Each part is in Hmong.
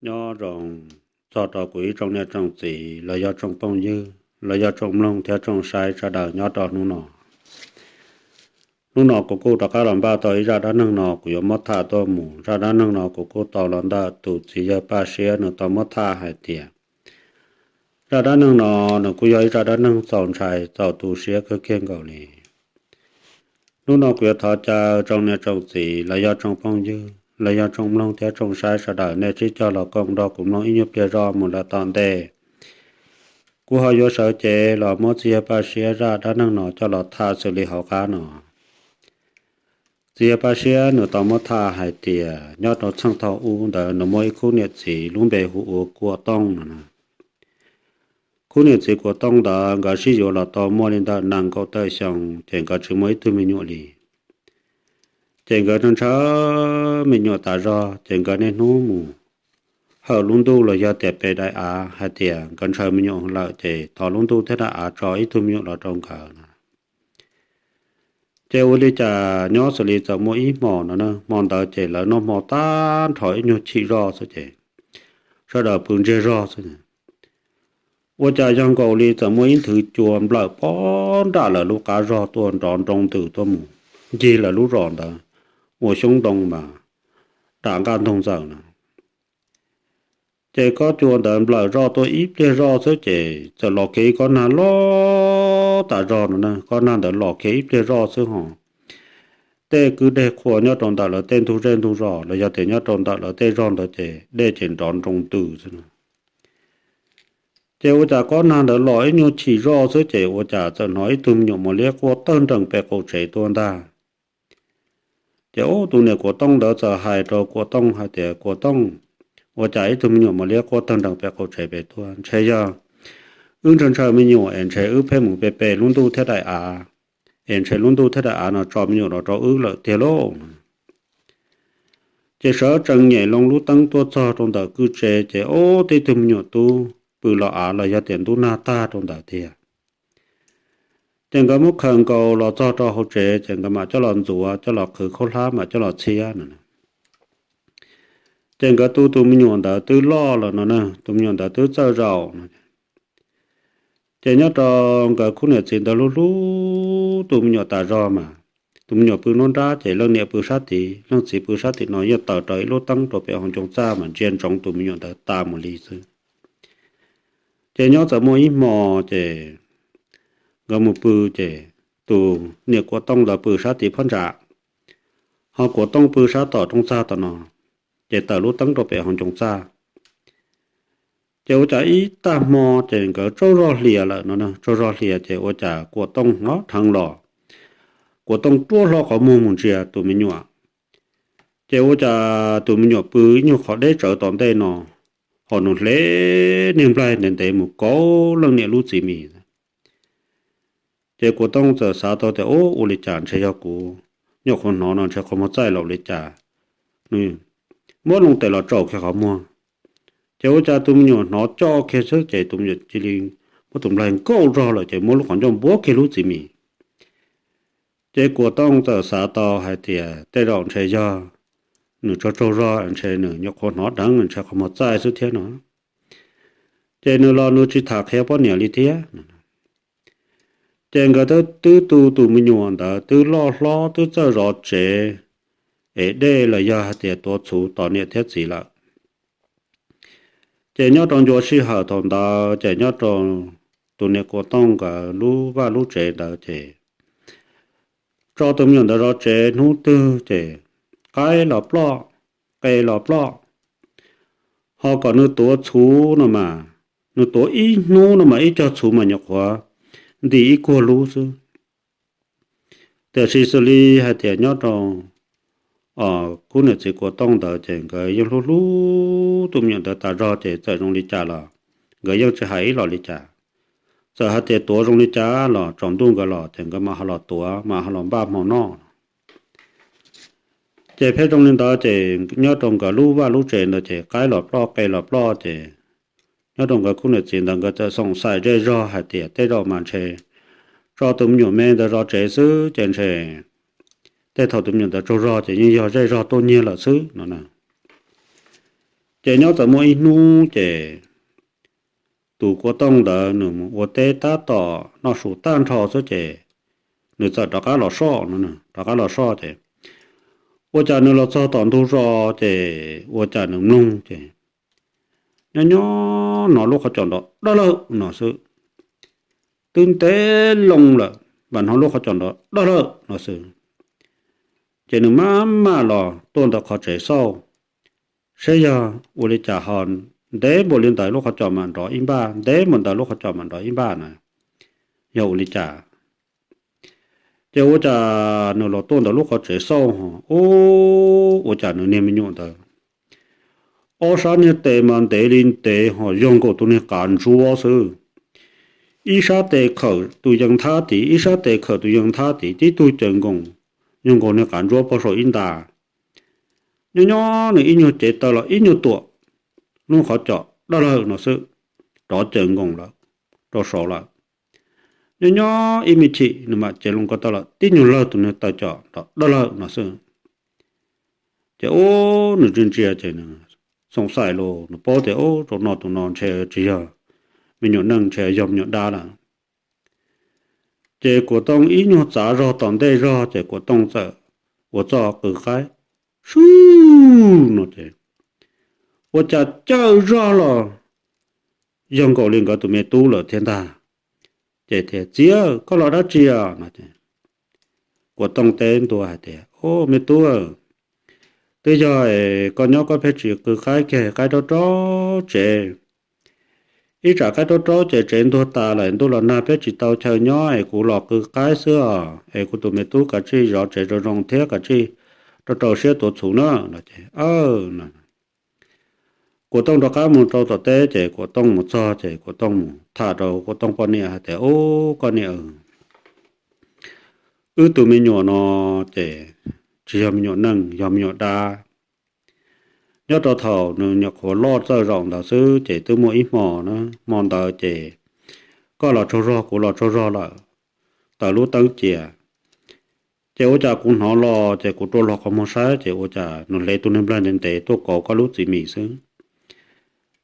Nyob zoo txog rau kuv ib tsoom niam tsoom txiv los yog tsoom phooj ywg los yog tsoom mloog thiab tsoom saib sawv daws nyob rau hnub no. Hnub no kuv kuj rov qab los npaj tau ib zaj dab neeg no kuv yuav muab tham tuaj mus. Zaj dab neeg no kuv kuj tau los ntawm tus txiv yawg Paj Siab nws tau muab tham hais tias zaj dab neeg no nws kuj yog ib zaj dab neeg txaus ntshai txaus tu siab kawg kiag nkaus li. Hnub no kuv yuav thov caw tsoom niam tsoom txiv los yog tsoom phooj ywg los yog tsoom mloog thiab tsoom saib sawv daws nej sib cog los koom nrog kuv mloog ib nyuag pliag zoj mus lawm tom ntej. Kuv ho yuav sawv cev los muab txiv yawg Paj Siab zaj dab neeg no coj los tham xws li hauv qab no. Txiv yawg Paj Siab nws tau muab tham hais tias nyob rau txheej thaum ub ntawd nws muaj ib khub niam txiv lub npe hu ua Kuam Tooj no. Khub niam txiv Kuam Tooj ntawd nkawd sib yuav los tau muaj li ntawm nees nkaum tawm xyoo ces nkawd tsis muaj ib tug me nyuam li. Ces nkawd ntshaw me nyuam tas zog ces nkawd niaj hnub mus hawm lub ntuj los yog tias pe daim av hais tias nkawd ntshaw me nyuam lawm ces thov lub ntuj thiab daim av tso ib tug me nyuam los rau nkawd no. Ces ua li cas nyob xws li txawm muaj ib hmo no, hmo ntawd ces lawv noj hmo tag nrho ib nyuag chim zoj xwb ces sawv daws pw ntsiag zog xwb. Ua cas yog nkaus li txawm muaj ib nthwv cua nplawm pob nram lawv lub qab zog tuaj nrov nroo ntws tuaj mus ncig lawv lub zos ntawd ua xyoob ntoo mas dam nqaj ntoog ntxaws no. Ces kob cua ntawd nplawm zoj tuaj ib pliag zoj xwb ces txawm los kiag ib kob nag loj tas zog no na. Kob nag ntawd los kiag ib pliag zoj xwb ho tej kwj deg qhua nyob rau ntawm lawv tej ntug zej ntug zos los yog tias nyob rau ntawm lawv tej zog ntawd ces dej ces nrov nroo ntws xwb no. Ces ua cas kob nag ntawd los ib nyuag chim zoj xwb ces ua cas txawm hnov ib tug me nyuam mos liab quaj tawg nrees pem qaum tsev tuaj ntag. Ces ub tus niam Kuam Tooj ntawd txawm hais rau Kuam Tooj hais tias, Kuam Tooj, ua cas ib tug me nyuam mos liab quaj tawg nrees pem qaum tsev pem tuaj? Ntshe yog wb ntshaw ntshaw me nyuam es ntshe wb pheej mus pe pe lub ntuj thiab daim av, es ntshe lub ntuj thiab daim av no tso me nyuam los rau wb lawm tiag lauj. Ces sawv tsees nyem loo lub teeb tuaj txog rau ntawm kwj tsev ces ub tib tug me nyuam tub pw los av los yog tias ntub nag tag rau ntawd tiag. Ces nkawd muab khaws nkaus los txog rau hauv tsev ces nkawd mam coj los ntxuav coj los qhwv khaub hlab mam coj los txhiab no. Ces nkawd tu tus me nyuam ntawd twb loj lawm no na, tus me nyuam ntawd twb txawj zaum no. Ces nyob rau nkawd khub niam txiv ntawd hlub hlub tus me nyuam tas zog mas, tus me nyuam pw nruab nrab ces leej niam pw sab tid, leej txiv pw sab tim no, yeej taws rawv ib lub teeb rau pem hauv ncoo txaj mas ntsia ntsoov tus me nyuam ntawd tas mus li xwb. Ces nyob txawm muaj ib hmo ces nkawd mus pw ces tus niam Kuam Tooj ntawd pw sab tid phab ntsa, ho Kuam Tooj pw sab tom rooj txag tom no, ces taws lub teeb rau pem hauv ncoo txaj. Ces ua cas ib tag hmo ces nkawd tsaug zog hlias lawm no, tsaug zog hlias ces ua cas Kuam Tooj hnov dheev los, Kuam Tooj ruaj hlo qhov muag mus ntsia tus me nyuam. Ces ua cas tus me nyuam pw ib nyuag qhov deb tsawv tom ntej no, ho nws hle niag nplaig ntev ntev mus kauv leej niam lub txiv mis. Ces Kuam Tooj txawm xav tau tias, Ub, ua li cas ntshe yog kuv nyuam qhuav hnov no ntshe qhov muag txaij los li cas. Nws muab loo tes los tsaus kiag qhov muag. Ces ua cas tus me nyuam hnov co kiag xwb ces tus me nyuam cia li muab tus nplaig nkaug zog lawm ces muab lub qhov ncauj npuab kiag lub txiv mis. Ces Kuam Tooj txawm xav tau hais tias tej zaum ntshe yog nws tsaug tsaug zog, ntshe nws nyuam qhuav hnov dheev ntshe qhov muag txaij xwb thiab no. Ces nws los nws tsis tham qhia poj niam li thiab. Ces nkawd twb tu tus me nyuam ntawd twb loj hlob twb txawj zov tsev, es dej los yog hais tias tuav txhuv tos niam thiab txiv lawm. Ces nyob rau ncua sij hawm thaum ntawd ces nyob rau tus niam Kuam Tooj nkawd lub vaj lub tsev ntawd ces tso tus me nyuam ntawd zov tsev hnub twg ces qaib los ploj, qe los ploj. Ho kom nws tuav txhuv no mas, nws tuav ib hnub no mas ib co txhuv mas nyuam qhuav nti ib kuag lub xwb. Tiam sis xws li hais tias nyob rau khub niam txiv Kuam Tooj ntawd ces nkawd yeej hlub hlub tus me nyuam ntawd tas zog ces txawm zoo li cas los nkawd yeej tsis hais ib los li cas. Txawm hais tias tuav zoo li cas los tsaus ntuj nkawd los ces nkawd mam ho los tuav mam ho los npaj hmo noj. Ces pheej zoo li ntawd ces nyob rau nkawd lub vaj lub tsev ntawd ces qaib los ploj qe los ploj ces nyob rau nkawd khub niam txiv ntawd nkawd txawm xoom xaim zej zog hais tias tej zaum mas ntshe tso tus me nyuam me ntawd zov tsev xwb ces ntshe tej thaum tus me nyuam ntawd tsaug zog ces yeej yog zej zog tuaj nyiag lawm xwb no na. Ces nyob txawm muaj ib hnub ces tus Kua Tooj ntawd nws mus ua teb tab tom noj su tag nrho xwb ces nws txawm rov qab los soj no, rov qab los soj ces ua cas nws los txog tom ntug zos ces ua cas nws mloog ces nyob nyob no lub qhov cos nrov dawb lawg no xwb. Twb ntev loo lawm mas hnov lub qhov cos nrov dawb lawg no xwb. Ces nws maj mam los tuaj ntawm qhov tsev xauj saib yog ua li cas ho ntev npaum li ntawd lub qhov cos mam nrov ib npaj, ntev npaum ntawd lub qhov cos mam nrov ib npaj na, yog ua li cas. Ces ua cas nws los tuaj ntawm lub qhov tsev xauj ho ub, ua cas nws niag me nyuam ntawd ob sab niag tes mas ntev li ntev ho yog nkaus tus niag qav ntsuab xwb. Ib sab tes khawm tus yees nthab tid, ib sab tes khawm tus yees nthab tid, tib tug caws nkoos yog nkaus niag qav ntsuab pog saum ib nta. Nyob nyob nws ib nyuag cev taw los ib nyuag tuam, lub qhov cos dawb lawg no xwb, rov caws nkoos lawm rau saud lawm. Nyob nyob ib me chim nws mam cev loo ko taw los tib nyuag lawg tus niag taw cos nrov dawb lawg no xwb. Ces ub, nws ntsia ntsia ces nws xoom xaim los nws paub tias ub, zaum no tus no ntshe tsis yog me nyuam neeg, ntshe yog me nyuam dab lawm. Ces Kuam Tooj ib nyuag txav zog tom ntej zog ces Kuam Tooj txawm ua txoj qw qaib swb no ces ua cas caws zog los yog nkaus li nkawd tus me tub lawm thiab ntag. Ces tias, Txiv, koj los dab tsi os? no ces Kuam Tooj teb ntua hais tias, Au, me tub, twb yog es koj nyob koj pheej tsis qw qaib kiag, qaib raub raub tsev. Ib tsam qaib raub raub ces tsev ntuag tas lawm, ntuj los nag peb tsis tau chaw nyob es kuv los qw qaib xwb os, es kuv tus me tub kav tsij zov tsev zoo zoo thiab kav tsij rau rau siab tuav txhuv na no ces, Kuam Tooj rov qab mus rau tom teb ces Kuam Tooj mus txog ces Kuam Tooj mus tham rau Kuam Tooj poj niam hais tias, Ub, koj niam, wb tus me nyuam no ces tsis yog me nyuam neeg, yog me nyuam dab. Nyob rau thaum nws nyuam qhuav loj txawj zaum ntawd xwb ces twb muaj ib hmo na, hmo ntawd ces koj los tsaug zog kuv los tsaug zog lawm, taws lub teeb cia. Ces ua cas kuv hnov los ces kuv rua hlo qhov muag saib ces ua cas nws hlev tus neeg nplaig ntev ntev tuaj kauv koj lub txiv mis xwb.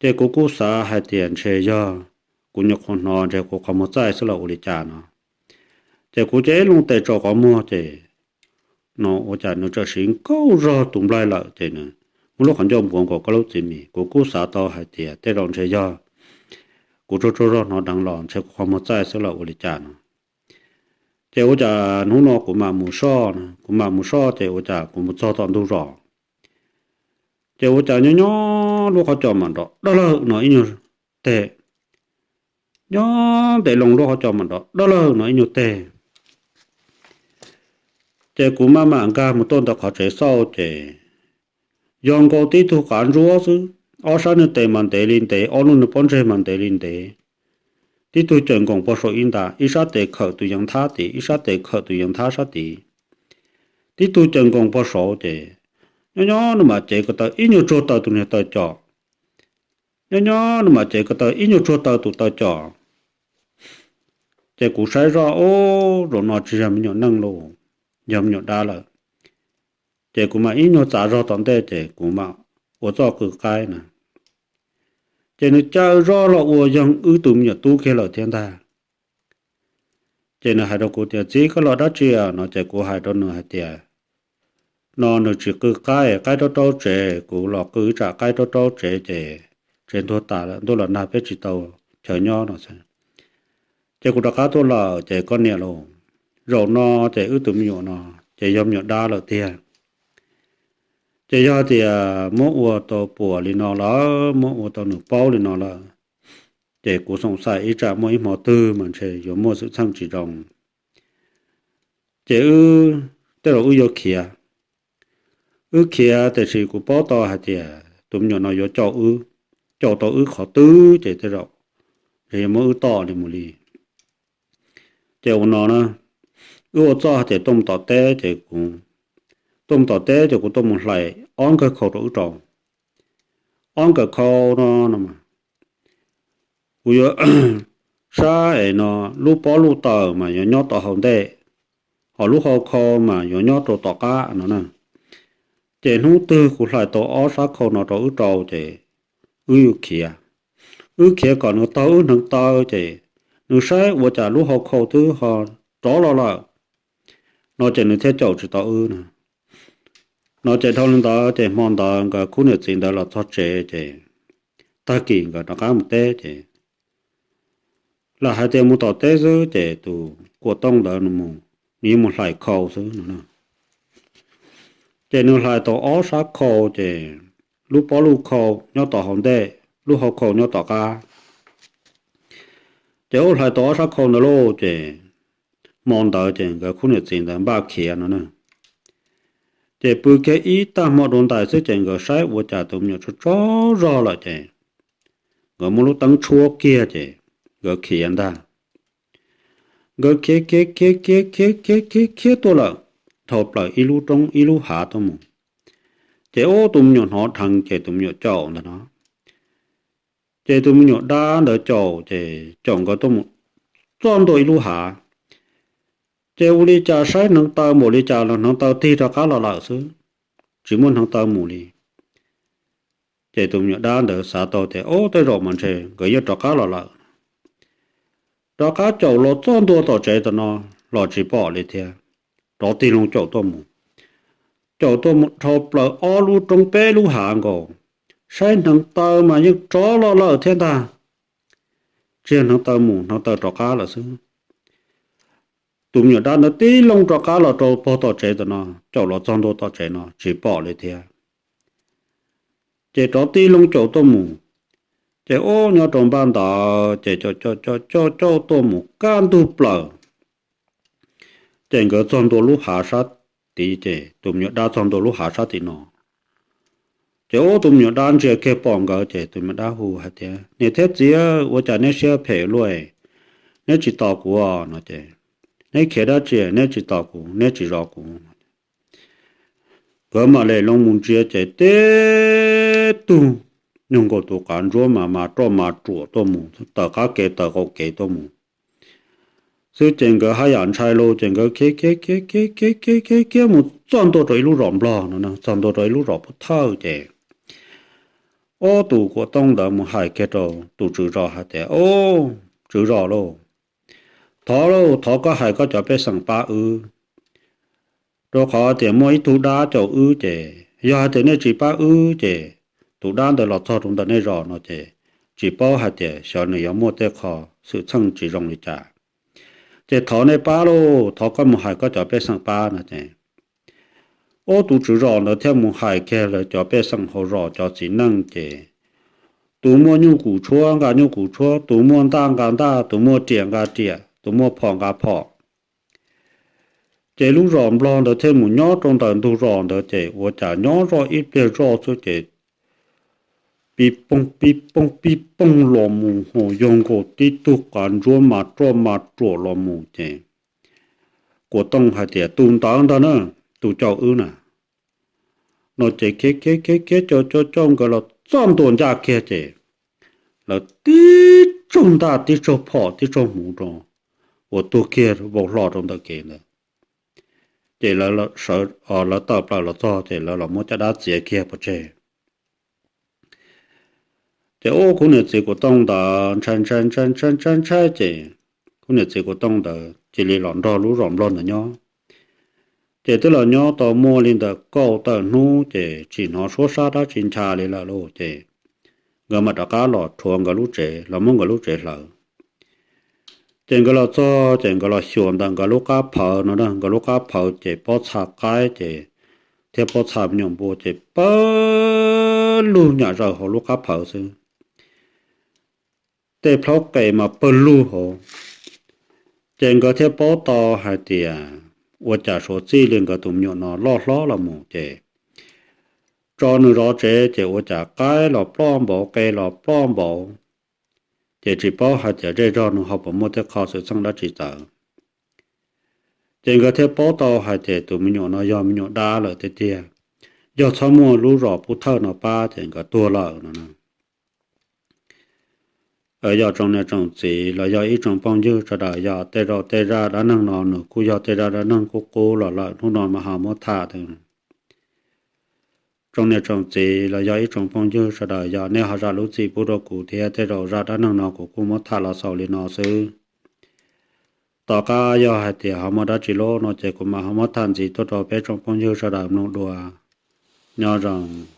Ces kuv kuj xav hais tias ntshe yog kuv nyuam qhuav hnov ntshe kuv qhov muag txaij xwb los ua li cas no. Ces kuv cia li loo tes tsaus qhov muag ces no ua cas nws txawm siv nkauj zog tus nplaig lawm ces nws muab lub qhov ncauj npuav nkaus koj lub txiv mis. Kuv kuj xav tau hais tias tej zaum ntshe yog kuv tsaug tsaug zog hnov dheev los ntshe kuv qhov muag txaij xwb los ua li cas no. Ces ua cas hnub no kuv mam mus soj, kuv mam mus soj ces ua cas kuv mus txog tom ntug zos ces ua cas nyob nyob lub qhov cos mam nrov dawb lawg no ib nyuag teg. Nyob ntev loo lub qhov cos mam nrov dawb lawg no ib nyuag teg. Ces kuv maj mam nkag mus tuaj ntawm qhov tsev xauj ces yog nkaus tib tug qav ntsuab xwb, ob sab niag tes mas ntev li ntev, ob lub niag pob ntseg mas ntev li ntev. Tib tug caws nkoos pog saum ib nta, ib sab tes khawm tus yees nthab tid, ib sab tes khawm tus yees nthab sab tid. Tib tug caws nkoos pog saud ces nyob nyob nws mam cev ko taw ib nyuag tsuag taw tus niag taw cos. Nyob nyob nws mam cev ko taw ib nyuag tsuag taw tus taw cos. Ces kuv saib zoj, ub, zaum no tsis yog me nyuam neeg lauj, yog me nyuam dab lawm. Ces kuv mam ib nyuag txav zog tom ntej ces kuv mam ua txoj qw qaib na. Ces nws caws zog los ua yog wb tus me nyuam tub kiag lawm thiab ntag. Ces nws hais rau kuv tias, Txiv, koj los dab tsi? no ces kuv hais rau nws hais tias, No nws tsis qw qaib, qaib raub raub tsev, kuv los qw ib tsam qaib raub raub tsev ces tsev ntuag tas lawm, ntuj los nag peb tsis tau chaw nyob no xwb. Ces kuv rov qab tuaj lawm ces koj niam lauj, zaum no ces wb tus me nyuam no ces yog me nyuam dab lawm tiag. Ces yog tias muab ua tau puas li no lawm, muab ua tau nws paub li no lawm, ces kuv xoom xaim ib tsam muaj ib hmo twg mas ntshe yuav muaj xwm txheej tsis zoo. Ces wb, tej zaum wb yuav khiav. Wb khiav tiam sis kuv paub tau hais tias tus me nyuam no yuav caum wb, caum tau wb qhov twg ces tej zaum ntshe yuav muab wb tom li mus li. Ces ua no na, wb ua txoj hais tias tuaj mus tom teb ces kuv, tuaj mus tom teb ces kuv tuaj mus hlais ob nkawg khau rau wb rau. Ob nkawg khau no no mas kuv yuav sab es no lub pob lub taws mas yuav nyob tau hauv ntej, ho lub hau khau mas yuav nyob rau tom qab no na. Ces hnub twg kuv hlais tau ob sab khau no rau wb rau ces wb yuav khiav, wb khiav kom nws taug wb hneev taw ces nws saib ua cas lub hau khau twb ho rov los lawm no ces nws thiaj caum tsis tau wb no. No ces dhau li ntawd ces hmo ntawd nkawd khub niam txiv ntawd los txog tsev ces tag kis nkawd rov qab mus teb ces lam hais tias mus tom teb xwb ces tus Kuam Tooj ntawd nws mus, nws yeej mus hlais khau xwb no. Ces nws hlais tau ob sab khau ces lub pob lub khau nyob tom hauv ntej, lub hau khau nyob tom qab. Ces ua hlais tau ob sab khau ntawd lauj ces hmo ntawd ces nkawd khub niam txiv ntawd npaj khiav no na. Ces pw kiag ib tag hmo dua ntais xwb ces nkawd saib ua cas tus me nyuam tsaug tsaug zog lawm ces nkawd muab lub teeb tshuab kiag ces nkawd khiav ntag. Nkawd khiav khiav khiav khiav khiav khiav khiav khiav tuaj lawm dhau plaws ib lub roob ib lub hav tuaj mus. Ces ua tus me nyuam hnov dheev ces tus me nyuam caum ntag no. Ces tus me nyuam dab ntawd caum ces caum nkawd tuaj mus txog ntua ib lub hav. Ces ua li cas saib hneev taw npaum li cas los hneev taw tig rov qab los lawm xwb, tsis muaj hneev taw mus li. Ces tus me nyuam dab ntawd xav tau tias, Ub, tej zaum mas ntshe nkawd yeej rov qab los lawm. Rov qab caum los txog ntua tom tsev tom no los tsis pom li thiab. Rov tig loo caum tuaj mus, caum tuaj mus dhau plaws ob lub roob peb lub hav nkaus, saib hneev taw mas yeej rov los lawm thiab ntag. Tsis yog hneev taw mus, hneev taw rov qab lawm xwb. Tus me nyuam dab ntawd tig loo rov qab los rau pog tom tsev tom no, caum los txog ntua tom tsev no tsis pom li thiab. Ces rov tig loo caum tuaj mus, ces ub nyob rau npaj ntawd ces caum caum caum caum caum tuaj mus kaj ntug plaws. Ces nkawd txog ntua lub hav sab tid, ces tus me nyuam dab txog ntua lub hav sab tim no. Ces ub tus me nyuam dab ntsia kiag pom nkawd ces tus me nyuam dab hu hais tias, Niam thiab txiv, ua cas neb siab phem luaj, neb tsis tos kuv no ces, Neb khiav dab tsi neb tsis tos kuv, neb tsis zov kuv? Nkawd mam li loo mus ntsia ces tib tug nyuag nkaus tus qav ntsuab mas mas roj mas ruam tuaj mus, tawm qab kev tawm qaum kev tuaj mus xwb. Ces nkawd haj yam ntshai lauj, ces nkawd khiav khiav khiav khiav khiav khiav khiav khiav mus txog ntua rau ib lub zos nplog no, txog ntua rau ib lub zos pub thawj ces ub tus Kuam Tooj ntawd mus hais kiag rau tus tswv zos hais tias, Ub, tswv zos lauj, thov lauj, thov koj hais koj cov pej xeem pab wb, rau qhov tias muaj ib tug dab caum wb ces yog hais tias nej tsis pab wb ces tus dab ntawd los txog rau ntawm nej zos no ces tsis paub hais tias xyov nws yuav muaj tej qho xwm txheej tsis zoo li cas. Ces thov nej pab lauj, thov koj mus hais koj cov pej xeem pab no ces ub tus tswv zos ntawd thiaj mus hais kiag lawv cov pej xeem hauv zos cov txiv neej ces tus muaj nyuj kuv tshuab nqa nyuj kuv tshuab, tus muaj ntaj nqa ntaj, tus muaj riam nqa riam, tus muaj phom nqa phom. Ces lub zos nplog ntawd thiaj mus nyob rau ntawm ntug zos ntawd ces ua cas nyob zoj ib pliag zoj xwb ces pib poog pib poog pib poog los mus ho yog nkaus tib tug qav ntsuab mas roj mas ruam los mus ces Kuam Tooj hais tias, Tus ntawd ntag na, tus caum wb na no ces khiav khiav khiav khiav caum caum caum nkawd los txog ntua ncaj kiag ces lawv tib tsaug ntaj tib tsaug phom tib tsaug hmuv rau uas tuag kiag vau hlo rau ntawm kev ntawd. Ces lawv tawm plaws los txog ces lawv los muab caj dab txiav kiag pov tseg. Ces ub khub niam txiv Kuam Tooj ntawd ntshai ntshai ntshai ntshai ntshai ntshai ces khub niam txiv Kuam Tooj ntawd cia li los nrog lub zos nplog ntawd nyob. Ces twb los nyob tau muaj li ntawm kaum tawm hnub ces tsis hnov suab sab dab tsi ncha li lawm lauj ces nkawd mam rov qab los rhuav nkawd lub tsev, los muab nkawd lub tsev hlawv. Ces nkawd los txog ces nkawd los xyuas ntawm nkawd lub qab phawv no, nkawd lub qab phawv ces pob txha qaib ces thiab pob txha me nyuam npua ces pawg lug nyam zaws hauv lub qab phawv xwb. Tej plhaub qes mas pawg lug hauv. Ces nkawd thiaj paub tau hais tias ua cas suav txij li nkawd tus me nyuam no loj hlob los mus ces tso nws zov tsev ces ua cas qaib los ploj npaum, qe los ploj npaum. Ces tsis paub hais tias zej zog nws ho puas muaj tej qho xwm txheej dab tsi txawv. Ces nkawd thiaj paub tau hais tias tus me nyuam no yog me nyuam dab lawm tiag tiag, yog txhob muaj lub zos pub thawj no pab ces nkawd tuag lawm no. Yog tsoom niam tsoom txiv los yog ib tsoom phooj ywg sawv daws, yog tej zaum tej zaj dab neeg no nws kuj yog tej zaj dab neeg qub qub los lawm, hnub no mas ho muab tham tau tsoom niam tsoom txiv los yog ib tsoom phooj ywg sawv daws, yog nej ho zam lub txim pub rau kuv thiab, tej zaum zaj dab neeg no kuv kuj muab tham los xaus li no xwb. Tom qab yog hais tias ho muaj dab tsi loj no ces kuv mam ho muab tham ntxiv tuaj rau peb tsoom phooj ywg sawv daws mloog dua. Nyob zoo.